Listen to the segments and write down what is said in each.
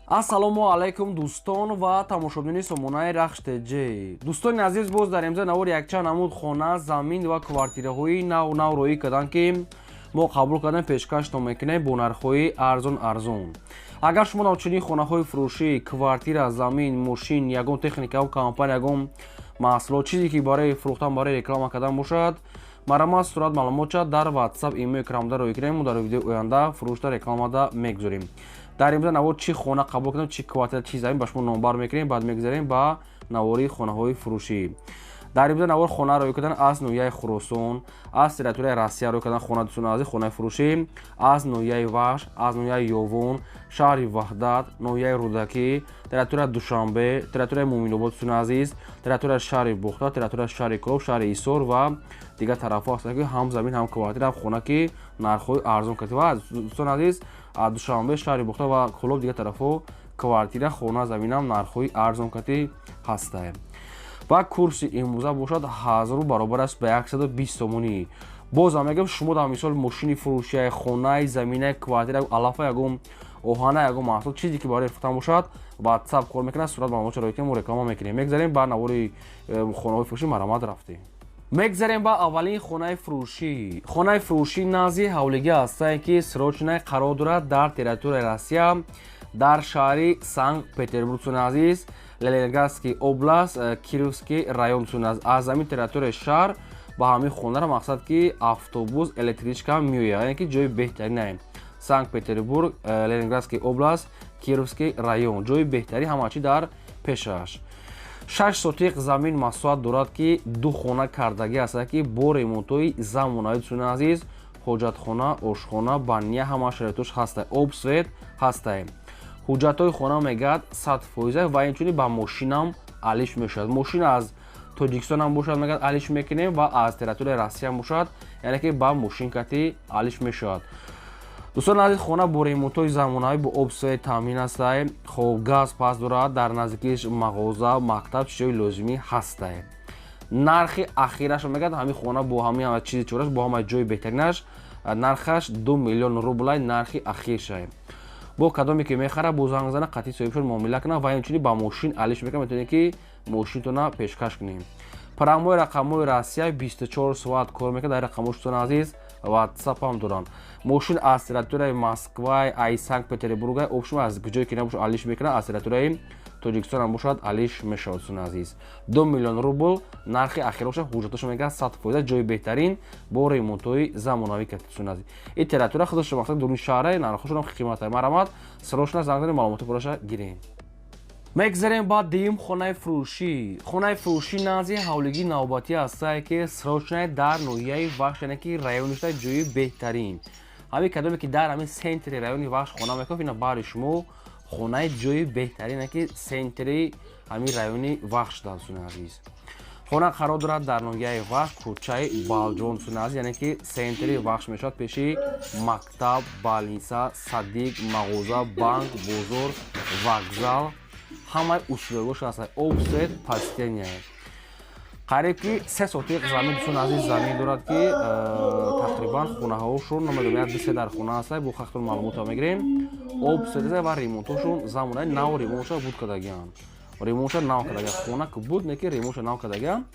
Ассалому алайкум, дӯстон ва тамошобинони сомонаи Рахш ТЖ. Дӯстони азиз, боз дар имза навор якчанд намуд хона, замин ва квартираҳои нав нав роӣ карданд, ки мо қабул кардем, пешкаштон мекунем бо нархҳои арзон арзон. Агар шумо навчунин хонаҳои фурӯшӣ, квартира, замин, мошин, ягон техника, компания, ягон маҳсулот, чизе ки барои фурӯхтан, барои реклама кардан бошад, марҳамат, сурат, маълумотша дар WhatsApp, имо, экранда роӣ кунем. Мо дар видеои оянда фурӯшта, рекламада мегузорем. Дар имза навор чӣ хона қабул кардем, чӣ квартира, чӣ замин, ба шумо номбар мекунем. Баъд мегузарем ба навори хонаҳои фурӯшӣ. Дар имза навор хона роӣ кардан аз ноҳияи Хуросон, аз территорияи Россия роӣ кардан хона. Дӯстони азиз, хонаи фурӯшӣ аз ноҳияи Вахш, аз ноҳияи Ёвон, шаҳри Ваҳдат, ноҳияи Рӯдакӣ, территорияи Душанбе, территорияи Муъминобод, дӯстони азиз, территорияи шаҳри Бохта, территорияи шаҳри Кӯлоб, шаҳри Ҳисор ва дигар тарафҳо ҳастанд, ки ҳам замин, ҳам квартира, ҳам хона, ки нархҳои арзон кард. Ва, дӯстони азиз, аз Душанбе, шаҳри Бохта ва Кӯлоб, дигар тарафҳо квартира, хона, заминам нархҳои арзон кардӣ ҳастанд. Ва курси имрӯза бошад, 1000 баробар аст ба 120 сомонӣ. Бозам мегӯям, шумо дар мисол мошини фурӯшия, хонаи, заминаи, квартира, алафа, ягон оҳана, ягон маҳсул, чизе ки барои фурӯхтан бошад, WhatsApp кор мекунад, сурат, маълумотро роӣ кунем, мо реклама мекунем. Мегзарем ба навори хонаҳои фурӯшӣ. Марҳамат, рафтем. Мегзарем ба аввалин хонаи фурӯшӣ. Хонаи фурӯшӣ назди ҳавлигӣ ҳастае, ки срочно қарор дорад дар территорияи Россия, дар шаҳри Санкт Петербург, дӯстони азиз, Ленинградский область, Кировский район. Дӯстони азиз, аз ҳамин территорияи шаҳр ба ҳамин хонара мақсад ки автобус, электричка меояд, яъне ки ҷои беҳтаринае. Санкт Петербург, Ленинградский область, Кировский район, ҷои беҳтарин, ҳама чӣ дар пешаш. 6 сотиқ замин масоҳат дорад, ки ду хона кардагӣ ҳастад, ки бо ремонтҳои замонавӣ. Дӯстони азиз, ҳоҷатхона, ошхона, баня, ҳама шароитош ҳастай, об, свет ҳастай. Ҳуҷҷатҳои хона мегӯяд 100%. Ва инчунин ба мошинам алиш мешавад. Мошин аз Тоҷикистонам бошад, мегӯяд, алиш мекунем ва аз территорияи Россиям бошад, яъне ки ба мошинкати алиш мешавад. Дӯстони азиз, хона бо ремонтҳои замонавӣ, бо об, свет таъмин ҳастай. Хоб, газ пас дорад, дар наздикиш мағоза, мактаб, чизҳои лозимӣ ҳастай. Нархи ахирашро мегӯяд, ҳамин хона бо ҳамин чизи чораш, бо ҳама ҷои беҳтаринаш, нархаш 2 миллион рублай, нархи ахиршай. Бо кадоме ки мехара, бо занг зана, қатъи соҳибшон муомила кунад. Ва инчунин ба мошин алиш мекунад, метавонед ки мошинтона пешкаш кунем. Прямой рақамҳои Россия, 24 соат кор мекунад. Дар рақамҳо, дӯстони азиз, ватсапам доранд. Мошин аз территорияи Москва, ай Санкт Петербурга, общем, аз ҷое ки набошад, алиш мекунад, аз территорияи Тоҷикистонам бошад, алиш мешавад. Дӯстони азиз, 2 миллион рубл нархи ахир бошад. Ҳуҷҷатошо мегӯяд 100%, ҷои беҳтарин, бо ремонтҳои замонавӣ кард. Дӯстони азиз, ин территория худаш мақсад дуруни шаҳра, нархошонам қимата. Марҳамат, срочно занг занед, маълумоти пурраша гирем. Мегзарем ба дуюм хонаи фурӯшӣ. Хонаи фурӯшӣ назди ҳавлигии навбатӣ ҳастае, ки срочно дар ноҳияи Вахш, яъне ки районишта, ҷои беҳтарин. Ҳамин кадоме ки дар ҳамин центри райони Вахш хона мекунад, ина баҳри шумо хонаи ҷои беҳтарине, ки центри ҳамин райони Вахш. Дӯстони азиз, хона қарор дорад дар ноҳияи Вахш, кӯчаи Балҷон. Дӯстони азиз, яъне ки центри Вахш мешавад, пеши мактаб, больница, садик, мағоза, банк, бозор, вокзал, ҳамаи условияш ҳаст, об, свет постельная. Қариб ки 3 сотиқ замин, дӯстони азиз, замин дорад, ки тақрибан хонаҳошон, намедонам, як ду се дар хона ҳаста, бо хахтон маълумотро мегирем. Об, свет ва ремонтҳошон замонаи нав, ремонтша буд кардагианд, ремонтша нав кардагианд. Хона ки буд, не ки ремонтша нав кардагианд.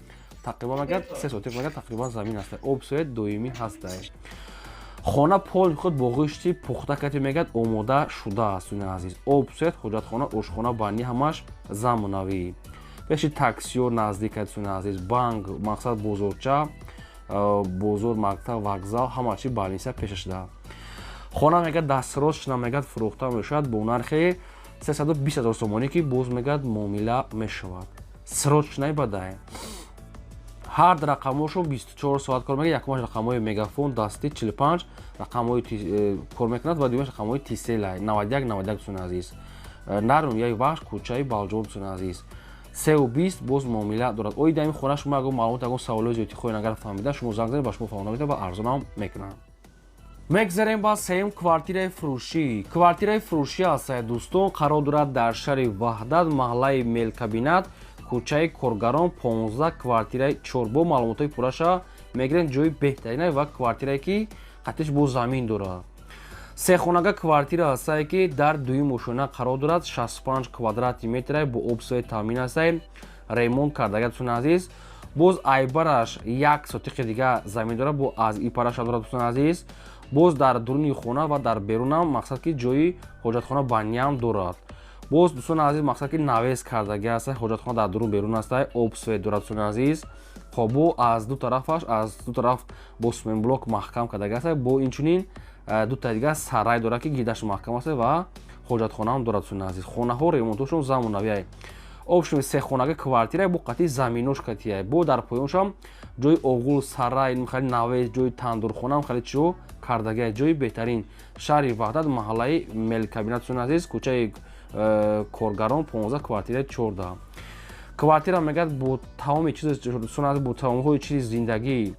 Тақрибан мегӯяд 3 сотиқ, мегӯяд, тақрибан замин ҳаста, об, свет доимӣ ҳастай. Хона поли худ бо ғишти пухта кати, мегӯяд, омода шудааст. Дӯстони азиз, об, свет, ҳоҷатхона, ошхона, баня, ҳамаш замонавӣ. Пеши таксиё наздик аст. Дӯстони азиз, банк, мақсад бозорча, бозор, мактаб, вокзал, ҳама чи, больница пеша шуда. Хона, мегӯяд, дастросшна, мегӯяд, фурӯхта мешавад бо нархи 320 ҳазор сомонӣ, ки боз, мегӯяд, муомила мешавад. Срочный бадай. Ҳар рақамҳошон 24 соат кор мекунад. Якумаш рақамҳои Мегафон дастӣ 45 рақамҳои кор мекунад ва дуюмаш рақамҳои Тисела 91 91. Дӯстони азиз, дар ноҳияи Вахш, кӯчаи Балҷон. Дӯстони азиз, 3,20 боз муомила дорад. Оиди ҳамин хона шумо ягон маълумот, ягон саволои зиёдӣ хоҳед агар фаҳмида, шумо занг занед, ба шумо фаҳмонда метавад ва арзонам мекунанд. Мегзарем ба сеюм квартираи фурӯшӣ. Квартираи фурӯшӣ ҳастае, дӯстон, қарор дорад дар шаҳри Ваҳдат, маҳаллаи Мелкабинат, кӯчаи Коргарон 15, квартираи 4. Бо маълумотҳои пурраша мегирем. Ҷои беҳтарина ва квартирае, ки қатиш бо замин дорад. Сехонага квартира ҳастае, ки дар дуюм ошёна қарор дорад, 65 квадрати метрае, бо об, свет таъмин ҳастае, ремонт кардага, дӯстони азиз. Боз айбараш як сотиқи дига замин дорад, бо аз ипараша дорад, дӯстони азиз. Боз дар дуруни хона ва дар берунам, мақсад ки, ҷои ҳоҷатхона, баня м дорад. Боз, дӯстони азиз, мақсад ки, навес кардаги аста, ҳоҷатхона дар дурун берун аста, об, свет дорад, дӯстони азиз. Хоб, бо аз ду тарафаш, аз ду тараф бо сменблок маҳкам кардаги аста. Бо инчунин дута дига сарай дорад, ки гидаш маҳкам аст, ва ҳоҷатхонаам дорад, дӯстони азиз. Хонаҳо ремонтошон замонавиай. Общем, сехонага квартира бо қатъи заминош катия, бо дар поёншам ҷои оғул, сарай, хеле навес, ҷои тандурхонаам, хеле чио кардагиай. Ҷои беҳтарин, шаҳри Ваҳдат, маҳаллаи Мелкабинат, дӯстони азиз, кӯчаи Коргарон, 15, квартираи 14. Квартира, мегӯяд, бо тамоми чиз, дӯстони азиз, бо тамомҳои чизи зиндагӣ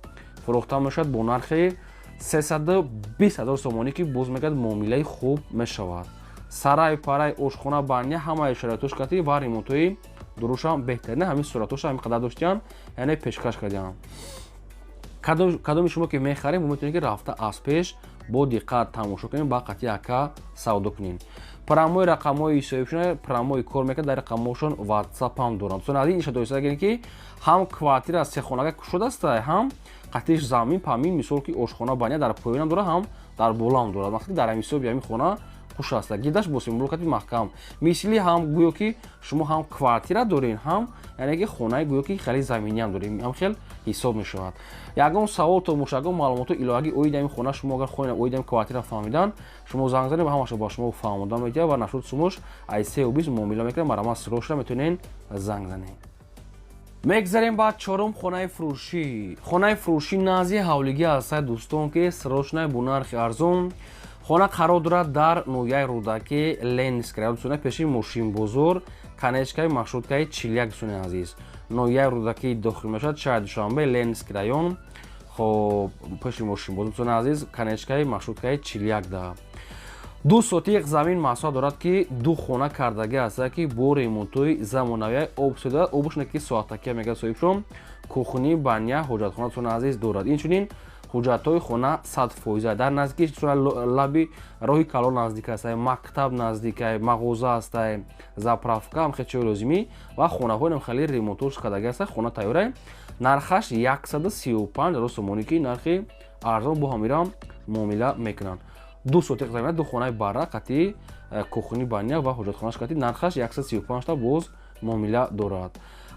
фурӯхта мешавад бо нархи 320 ҳазор сомонӣ, ки боз, мегӯяд, муомилаи хуб мешавад. Сарай, парай, ошхона, баня, ҳамаи шароитош кати ва ремонтҳои дурушам беҳтарин. Ҳамин суратоша ҳамин қадар доштиян, яъне пешкаш кардиям. Кадоми шумо ки мехарем, метавонед, ки рафта аз пеш бо диққат тамошо кунем, ба қатъи ака савдо кунем. Прямой рақамҳои соҳибшона прямой кор мекунад, дар рақамҳошон WhatsApp ҳам доранд. Дӯстони азиз, иша доиста гирем, ки ҳам квартира сехонага кушодаста, ҳам қатиш замин памин, мисол ки, ошхона, баня дар поёнам дорад, ҳам дар болоам дорад. Мақсад, дар ҳамин ҳисоби ҳамин хона хуш аст, гидаш бо символкати маҳкам, мисли ҳам гӯё ки шумо ҳам квартира дорен, ҳам яъне ки хонаи гӯё ки хеле заминиам дорем, ҳам хел ҳисоб мешавад. Ягон савол то боша, ягон маълумоту иловагӣ оиди ҳамин хона шумо агар хоҳед, оиди ҳамин квартира фаҳмидан, шумо занг занед ва ҳамаша ба шумо фаҳмода медиҳад. Ва нашуд сумуш ай 3,20 муомила мекунад. Марҳамат, срочно метавонед занг занед. Мегзарем ба чорум хонаи фурӯшӣ. Хонаи фурӯшӣ назди ҳавлигӣ ҳастад, дӯстон, ки срочно бо нархи арзон. Хона қарор дорад дар ноҳияи Рӯдакӣ, Ленинский район, пеши мошинбозор, конечкаи маршруткаи 41. Дӯстони азиз, ноҳияи Рӯдакӣ дохил мешавад, шаҳри Душанбе, Ленинский район. Хоб, пеши мошинбозор, дӯстони азиз, конечкаи маршруткаи 41 да 2 сотиқ замин масоҳат дорад, ки ду хона кардагӣ ҳастад, ки бо ремонтҳои замонавия, об дорад, обушне ки соатакия, мегӯяд соҳибшон, кухни, баня, ҳоҷатхона, дӯстони азиз, дорад. Инчунин ҳуҷҷатҳои хона 100%. Дар наздикии лаби роҳи калон наздик ҳастай, мактаб наздикай, мағоза ҳастай, заправка, ҳам хел чиҳои лозимӣ ва хонаҳои хеле ремонтош кардагӣ ҳастай. Хона тайёрай, нархаш 135 ҳазор сомонӣ, ки нархи арзон, бо ҳамирам муомила мекунанд. 2 сотиқ замина, ду хонаи барра қатъи кухни, баня ва ҳоҷатхонаш қатъи, нархаш 135 та, боз муомила дорад.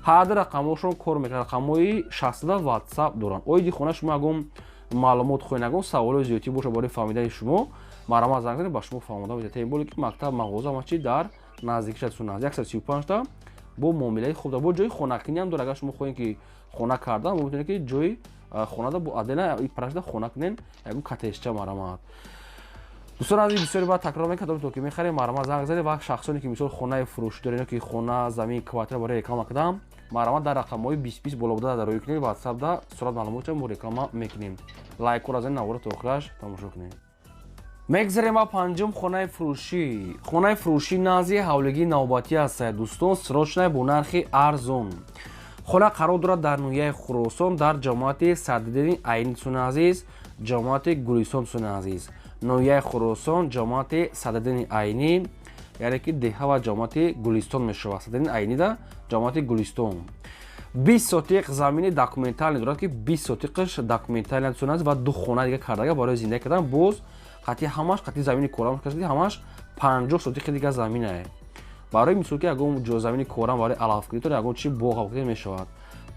Ҳарду рақамҳошон кор мекунад, рақамҳои шахсида WhatsApp доранд. Оиди хона шумо ягон маълумот хоҳед, ягон саволои зиёдтӣ боша барои фаҳмидани шумо, марҳамат, занг занед, ба шумо фаҳмода медиҳад. Тем более ки мактаб, мағоза, ҳама чи дар наздикиша аст. 135 та бо муомилаи хуб, бо ҷои хонакунӣ ҳам дорад. Агар шумо хоҳед, ки хона кардан, метавонед, ки ҷои хонада бо адена парашда хона кунед, ягон коттеҷча. Марҳамат, дӯстон азиз, бисёре баъд такрор мекардам, то ки мехарем, марҳамат, занг занед. Ва шахсоне ки, мисол, хонаи фурӯшӣ доред, ки хона, замин, квартира барои реклама кардам, марҳамат, дар рақамҳои 20 20 боло буда дар рӯй кунед WhatsApp да сурат, маълумотча мо реклама мекунем. Лайкҳоро занед, навора то охираш тамошо кунед. Мегзарем ба панҷум хонаи фурӯшӣ. Хонаи фурӯшӣ назди ҳавлигии навбатӣ ҳастад, дӯстон, срочно бо нархи арзон. Хона қарор дорад дар ноҳияи Хуросон, дар ҷамоати Садриддини Айни, дӯстони азиз, ҷамоати Гулистон. Дӯстони азиз, ноҳияи Хуросон, ҷамоати Садриддини Айнӣ, яъне ки деҳа ва ҷамоати Гулистон мешавад. Садриддини Айнида ҷамоати Гулистон 20 сотиқ замини документальный дорад, ки 20 сотиқаш документальный, дӯстони азиз, ва ду хона дига кардага барои зиндагӣ кардан. Боз қатъи ҳамаш, қатъи замини корам, ҳамаш 50 сотиқи дига заминае. Барои мисол ки ягон ҷо замини корам барои алафкунӣ, ягон чи боғ мешавад.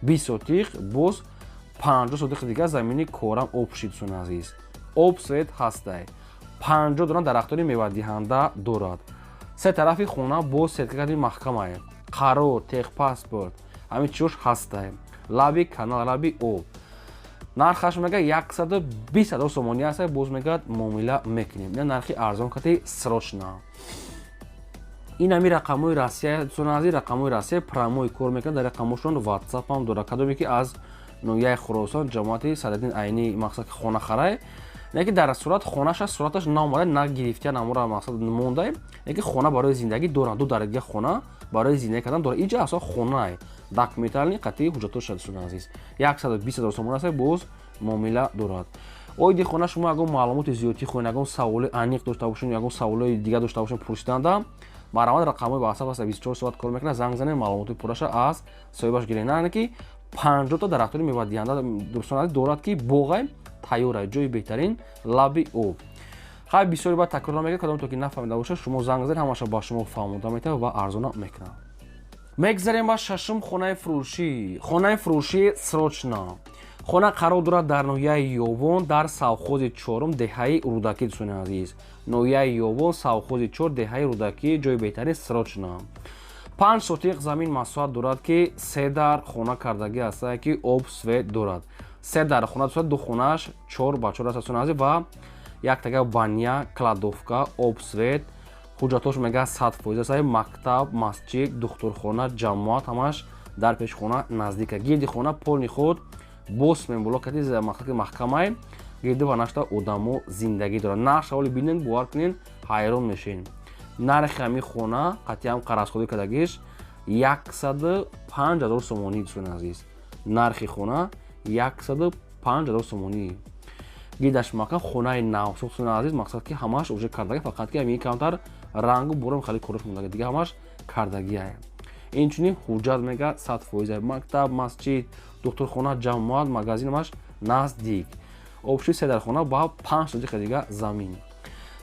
20 сотиқ, боз 50 сотиқи дига замини корам общий. Дӯстони азиз, об, свет ҳастай, 50 дона дарахтони мевадиҳанда дорад. Се тарафи хона боз сетка карди маҳкамае, қарор, техпаспорт, ҳамин чиёш ҳастай. Лаби канал, лаби об. Нархаш, мега, 120 ҳазор сомонӣ аст, боз, мегӯяд, муомила мекунем. Ина нархи арзон кати срочно. Ин ҳами рақамҳои Россия, дӯстони азиз, рақамҳои Россия прямой кор мекунад, дар рақамҳошон WhatsApp ҳам дорад. Кадоме ки аз ноҳияи Хуросон, ҷамоати Садриддин Айнӣ, мақсад ки хона харай, не ки дар сурат хонаша сураташ наомада, нагирифтия, намура мақсад монда, не ки хона барои зиндагӣ доранд, ду дараҷа хона барои зиндагӣ кардан дорад. Инҷа асо хонае документальный, қатъи ҳуҷҷатоша. Дӯстони азиз, 120 ҳазор сомон аст, боз муомила дорад. Оиди хона шумо ягон маълумоти зиёдтӣ хоҳед, ягон саволи аниқ дошта бошед, ягон саволои дигар дошта бошед пурсиданда, марҳамат, рақамҳои WhatsApp аст, 24 соат кор мекунад, занг занед, маълумоти пурраша аз соҳибаш гиред. Яъне ки 50 та дарахтони мевадиҳанда, дӯстон азиз, дорад, ки боғай тайёра, ҷои беҳтарин, лаби об. Хай, бисёре баъд такрор намекунад, кадом то ки нафаҳмида бошад, шумо занг занед, ҳамаша ба шумо фаҳмода метавад ва арзона мекунад. Мегзарем ба шашум хонаи фурӯшӣ. Хонаи фурӯшӣ срочно. Хона қарор дорад дар ноҳияи Ёвон, дар совхози чорум, деҳаи Рӯдакӣ. Дӯстони азиз, ноҳияи Ёвон, совхози чор, деҳаи Рӯдакӣ, ҷои беҳтарин, срочно. 5 сотиқ замин масоҳат дорад, ки се дар хона кардагӣ ҳастае, ки об, свет дорад. Се дар хона дорад, ду хонааш 4 ба 4 аст, дӯстони азиз, ва як тага баня, кладовка, об, свет. Ҳуҷҷатҳош мега 100% аст. Мактаб, масҷид, духтурхона, ҷамоат ҳамаш дар пеши хона наздика. Гирди хона полный худ бос мемблокати мақсади маҳкамай гирди ва нашта одамо зиндагӣ дорад. Нарх шаволи бинен, бовар кунен, ҳайрон мешен. Нархи ҳамин хона қатъиан қаразходӣ кардагиш 105 000 сомонӣ. Дӯстони азиз, нархи хона 105 000 сомонӣ. Гирдаш маҳкам, хонаи навсохт, дӯстони азиз, мақсад ки ҳамаш уже кардаги, фақат ки ҳамин камтар рангу борам хеле кораш мондаги, дига ҳамаш кардагиае. Инчунин ҳуҷҷат мега 100%. Мактаб, масҷид, духтурхона, ҷамоат, магазин ҳамаш наздик. Общий се дар хона ба 5 сотиқа дига замин.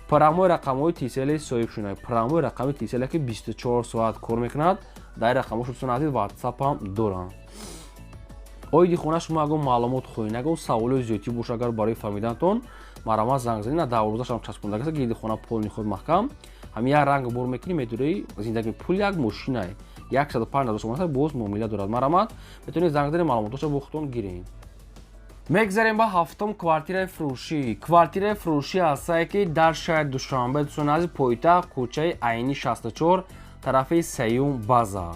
Прямой рақамҳои Тисели соҳиб шуна, прямой рақами Тиселе, ки 24 соат кор мекунад. Дар рақамҳо, дӯстони азиз, WhatsApp ҳам доранд. Оиди хона шумо ягон маълумот хоҳед, ягон саволои зиёдтӣ боша, агар барои фаҳмиданатон, марҳамат, занг занед. На дарвозашам часпондагиаст, гирди хона полный худ маҳкам. Ҳамин як ранг бор мекунӣ, медурӣ, зиндагӣ. Пул як мошинае, 105 000 сомон аст, боз муомила дорад. Марҳамат, метавонед занг занед, маълумотошо бо худтон гиред. Мегзарем ба ҳафтум квартираи фурӯшӣ. Квартираи фурӯшӣ ҳастае, ки дар шаҳри Душанбе, дӯстони азиз, пойтахт, кӯчаи Айнӣ 64, тарафи сеюм база.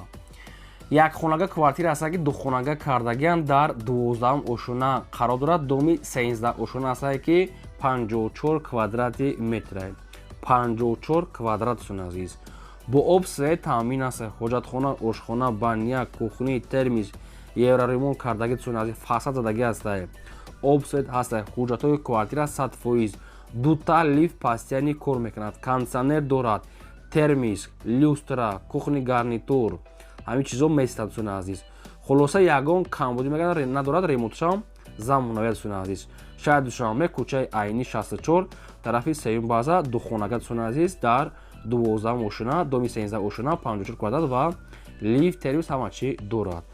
Якхонага квартира ҳастае, ки духонага кардагианд, дар 12-ум ошона қарор дорад, доми 13 ошона ҳастае, ки 54 квадрати метре, 54 квадрат, дӯстони азиз, бо об, свет таъмин аст. Ҳоҷатхона, ошхона, баня, кухни, термис, евроремонт кардаги, дӯстони азиз, фасад задагӣ ҳастае, об, свет ҳастае. Ҳуҷҷатҳои квартира 100%. Дута лифт постоянно кор мекунад, кондитсионер дорад, термис, люстра, кухонный гарнитур, ҳамин чизо местад, дӯстони азиз. Хулоса, ягон камбудӣ мегӯяд надорад, ремонтшам замонавӣ, дӯстони азиз. Шаҳри Душанбе, кӯчаи Айнӣ 64, тарафи сеюм база, духонага, дӯстони азиз, дар 12 ошона, доми 13 ошона, 54 квадрат ва лифт, термис, ҳама чӣ дорад.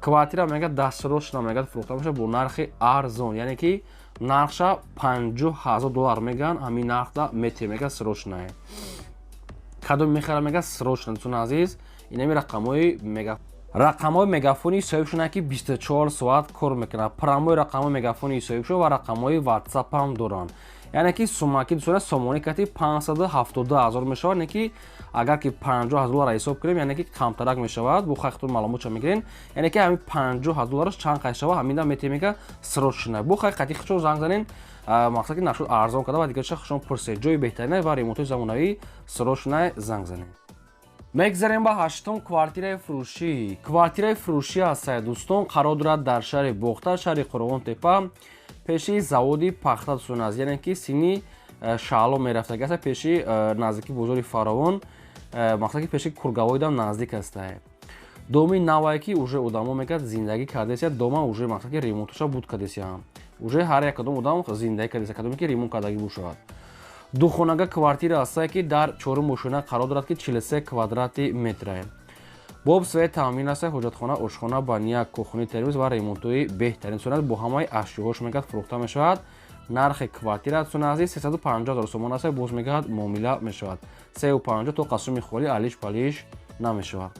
Квартира мегӯяд дастсрочно мегӯяд фурӯхта мешавад бо нархи арзон, яъне ки нархша 50 000 доллар мегӯянд, ҳамин нархда метр мегӯяд, срочное. Кадом мехара, мегӯяд, срочно. Дӯстони азиз, инами рақамҳои мега, рақамҳои мегафони соҳиб шуда, ки 24 соат кор мекунад. Прямой рақамҳои мегафони соҳиб шуда ва рақамҳои WhatsApp ҳам доранд. Яъне ки сумаки, дӯстони, сомонӣ кати 572 ҳазор мешавад, яъне ки агар ки 50 000 доллар ҳисоб кунем, яъне ки камтарак мешавад. Бо хай худтон маълумотша мегирен, яъне ки ҳамин 50 000 доллараш чанд қай шавад, ҳаминда метавонем, мега срочно. Бо хай қати худшон занг занен, мақсад ки нашуд арзон карда ва дигарша худшон пурсед. Ҷои беҳтарина ва ремонтҳои замонавӣ, срочно занг занед. Мегзарем ба ҳаштум квартираи фурӯшӣ. Квартираи фурӯшӣ ҳастае, дӯстон, қарор дорад дар шаҳри Бохтар, шаҳри Қурғонтепа, пеши заводи пахта, дӯстони азиз, яъне ки сини Шаъло мерафтаги аста, пеши наздики бозори Фаровон, мақсад ки пеши кургавоидам наздик астае. Доми навае, ки уже одамо мегӯяд зиндагӣ кардесия, дома уже мақсад ки ремонтоша буд кардесия, уже ҳар як кадом одам зиндагӣ кардесия, кадоме ки ремонт кардагӣ бошад. Духонага квартира ҳастае, ки дар чорум ошона қарор дорад, ки 43 квадрати метрае, бо об, свет таъмин аст. Ҳоҷатхона, ошхона, баня, кухни, термис ва ремонтҳои беҳтарин сурат бо ҳамаи ашёҳош мегӯяд фурӯхта мешавад. Нархи квартира, дӯстони азиз, 350 ҳазор сомон аст, боз мегӯяд муомила мешавад. 3,50 то қасуми холӣ, алиш палиш намешавад.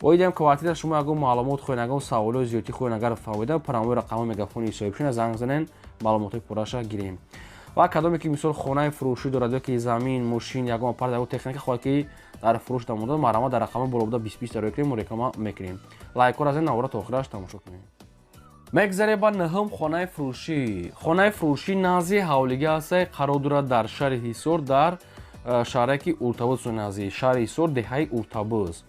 Оидам квартира шумо ягон маълумот хоҳед, ягон саволои зиёдтӣ хоҳед, агар фаҳмида, прямой рақамҳои мегафони соҳибшина занг занен, маълумотҳои пурраша гирем. Ва кадоме ки мисол хонаи фурӯшӣ дорад ё ки замин, мошин, ягон аппарат, ягон техника хоҳад, ки дар фурӯш намуда, марҳамат, дар рақами боло буда 20 20 дароя кунем, мо реклама мекунем. Лайкҳоро аз ин навора то охираш тамошо кунем. Мегзарем ба нӯҳум хонаи фурӯшӣ. Хонаи фурӯшӣ назди ҳавлига ҳастае, қарор дорад дар шаҳри Ҳисор, дар шаҳраки Уртабуз. Дӯстони азиз, шаҳри Ҳисор, деҳаи Уртабуз,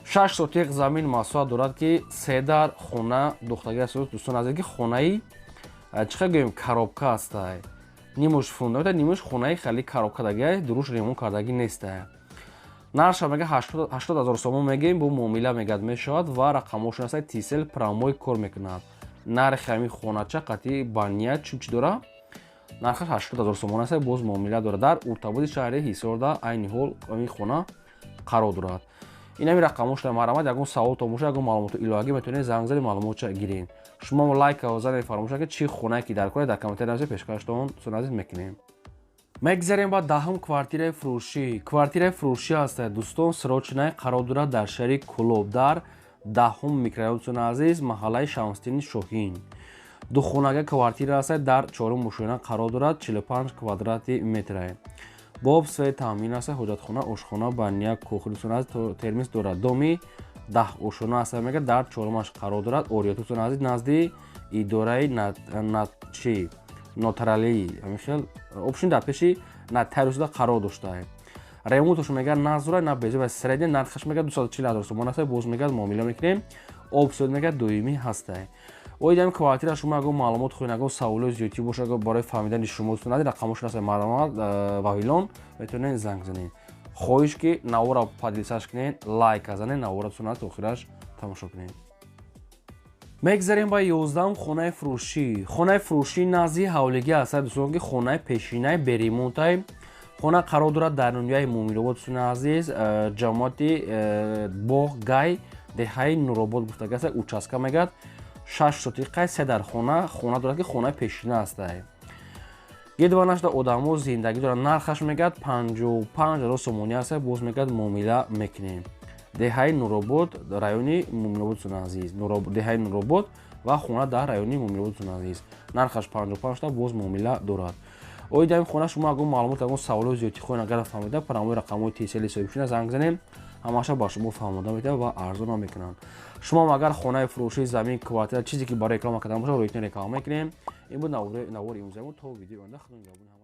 6 сотиқ замин масоҳат дорад, ки се дар хона духтаги аст, дӯстони азиз, ки хонаи Чӣ хел гӯем, коробка ҳастай, нимуш фундамента, нимуш хонаи хеле коробка дагиай, дуруш ремонт кардагӣ нестай. Нарша мега 80 000 сомон мегӯем, бо муомила мегӯяд мешавад ва рақамҳошон ҳастай. Тисел прямой кор мекунад. Нархи ҳамин хонача қатъи баня чӣ дора, нархаш 80 000 сомон аст, боз муомила дорад. Дар Уртабоди шаҳри Ҳисорда айни ҳол ҳамин хона қарор дорад. Ин ҳамин рақамҳошона, марҳамат, ягон саволтон бошад, ягон маълумоти иловагӣ, метавонед занг зани, маълумотча гиред. Шумо лайка занед, фаромӯш накунед. Чӣ хонае ки дар кор, дар комментария нависед, пешкаштон, дӯстони азиз, мекунем. Мегзарем ба 10-ум квартираи фурӯшӣ. Квартираи фурӯшӣ ҳастад, дӯстон, срочная, қарор дорад дар шаҳри Кӯлоб, дар 10-ум микрорайон, дӯстони азиз, маҳаллаи Шамсиддини Шоҳин. Духонага квартира ҳастад, дар чорум ошёна қарор дорад, 45 квадрати метрае, бо об, свет таъмин аст, ҳоҷатхона, ошхона, баня, кухня, дӯстони азиз, термис дорад. Доми 10 ошёна аст, мега, дар чорумаш қарор дорад. Ориё, дӯстони азиз, назди идораи чи нотаралӣ, ҳамин общин, дар пеши нотариусда қарор доштае. Ремонташ мега назура на безура, средний. Нархаш мега 240 000 сомон аст, боз мега муомила мекунем. Об, свет мега доимӣ ҳастае. Оид ҳами квартира шумо ягон маълумот хоҳед, ягон саволои зиёдтӣ бошад барои фаҳмидани шумо, дӯстон, рақамҳошон аст, марҳамат, вавилон, метавонед занг занед. Хоҳиш, ки навора поделиться кунед, лайка занед, навора, дӯстон, то охираш тамошо кунед. Мегзарем ба 11-ум хонаи фурӯшӣ. Хонаи фурӯшӣ назди ҳавлигӣ аст, дӯстон, ки хонаи пешинаи беремонтай. Хона қарор дорад дар ноҳияи Муъминобод, дӯстони азиз, ҷамоати Боғ Гай, деҳаи Нуробод гуфтага аст. Участка мегӯяд 6 сотиқай, се дар хона. Хона дорад, ки хонаи пешина астае, гедванашда одамо зиндагӣ дорад. Нархаш мегӯяд 55 000 сомонӣ аст, боз мегӯяд муомила мекунем. Деҳаи Нуробод, райони Муъминобод, дӯстони азиз, деҳаи Нуробод ва хона дар райони Муъминобод, дӯстони азиз, нархаш 55 та, боз муомила дорад. Оид ҳамин хона шумо ягон маълумот, ягон саволои зиёдтӣ хоҳед, агар фаҳмида, прямой рақамҳои тисели соҳибшина занг занем, ҳамаша ба шумо фаҳмода метавад ва арзона мекунанд. Шумоам агар хонаи фурӯшӣ, замин, квартира, чизе ки барои реклама кардан бошад, рӯйтон реклама мекунем. Ин буд навори имрӯзамо. То видеои оянда, худо нигаҳбони.